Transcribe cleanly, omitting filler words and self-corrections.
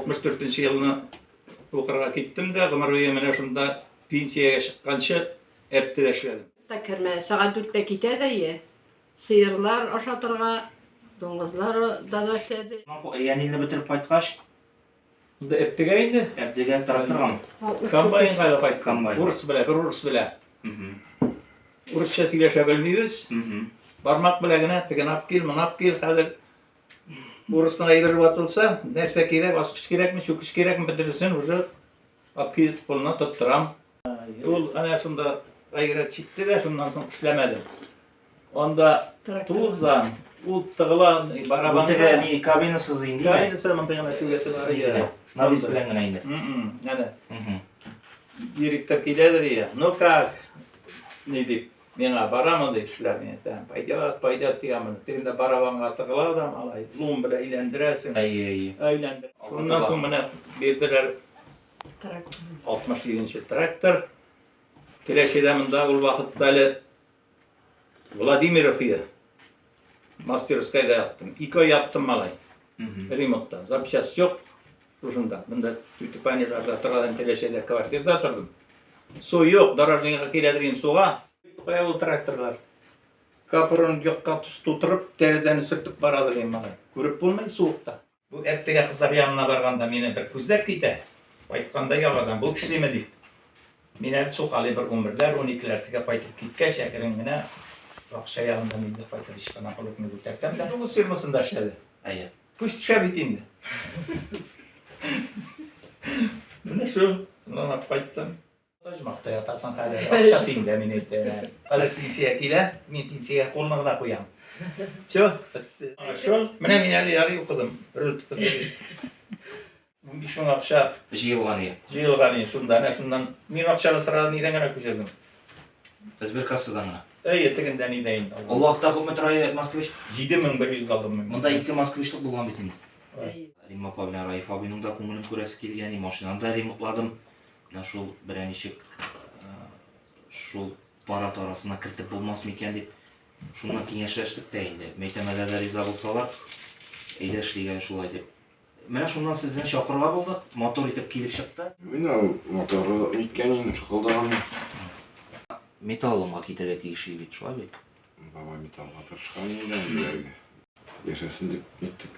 64 нче елны укырга киттем дә, гомер буе менә шунда пенсиягә чыкканчы Әптедә эшләдем. Та кермә, сәгать дүрттә китә дә ие. Сыерлар ашатырга, дуңгызлар да да эшләде. Янилне бетереп кайткач. Инде Әптегә инде. Әптегә тракторгамы? Комбайнга да кайттым. Комбайн. Урыс белә, бер урыс белә. Урысча сөйләшә белмибез. Бармак белә генә тегене алып кил, моны алып кил, хәзер урысның әйбере ватылса, нәрсә кирәк, аскыч кирәкме, чүкеч кирәкме, бөтенесен уже алып килеп кулына тоттырам. Ул әнә шунда гайрәт чикте дә, шуннан соң эшләмәдем. Анда тузан, ул тыгыла барабанга. Бу теге ни кабинасыз инде. Кабинасы мондый гына түгәсе бар иде. Навес белән генә инде. Әнә. Директор киләдер я. Ну как? Ни дип, миңа бара мондый эшләр, мин әйтәм, пойдет, пойдет дигәнмен. Тегендә барабанга тыгыла да, малай, лум белән әйләндерәсең. Әйе, әйе. Әйләндер. Шуннан соң менә бирделәр Трактор. 67 нче трактор. Теләчедә монда ул вакытта әле Владимиров иде. Мастерскойда яттым. Ике ай яттым, малай. Ремонтта. Запчасть юк. Шушында. Монда Тютюпаниларда торган Теләчедә квартирада тордым. Су юк, дорожныйга киләдер инде суга. Кая ул тракторлар? Капрон якка тутырып, тәрәзәне сөртеп барадыр инде, малай. Күреп булмый суыкта. Бу Әптегә кызлар янына барганда мине бер күзләп китә. Кайтканда яңадан бу эшлиме дип. Мин әле сукалый бер унберләр, уникеләр тегә кайтып киткәч, әкрен генә бакча ягында мин дә кайтып ычкына холыкны күтәртәм дә. Дуңгыз фермасында эшләде. Әйе. Күз төшә бит инде. Менә шул, шуннан алып кайттым. Оҗмахта ятасың хәзер, акча синдә, мин әйтәм. Хәзер пенсия килә, мин пенсиягә кулны гына куям. Все, бетте. Шул, менә мин әле ярый укыдым, руль тотып йөрим. 15 мең акча җыелган иде. Җыелган иде шунда, әнә шуннан мин акчаны сразу нидән генә күчердем. Сберкассадан гына. Әйе, тегендә нидә инде. Ул вакытта күпме тора иде Москвич? 7100 алдым мин. Монда ике Москвичлык булган бит инде. Римма апа белән Раиф абыйның да күңелен күрәсе килгән, машинаны да ремонтладым. Менә шул берәр ничек шул парад арасына кертеп булмас микән дип, шуннан киңәшләштек тә инде. Мәйтәмәләр дә риза булсалар, әйдә эшлик әле шулай дип. Менә шуннан сезне чакырырга булдык. Матур итеп килеп чыкты. Менә моторы ниткән инде, шыкылдаган. Металлоломга китәргә тиеш иде бит, шулай бит? Бабай металлга тырышкан инде, яшәсен дип ниттек.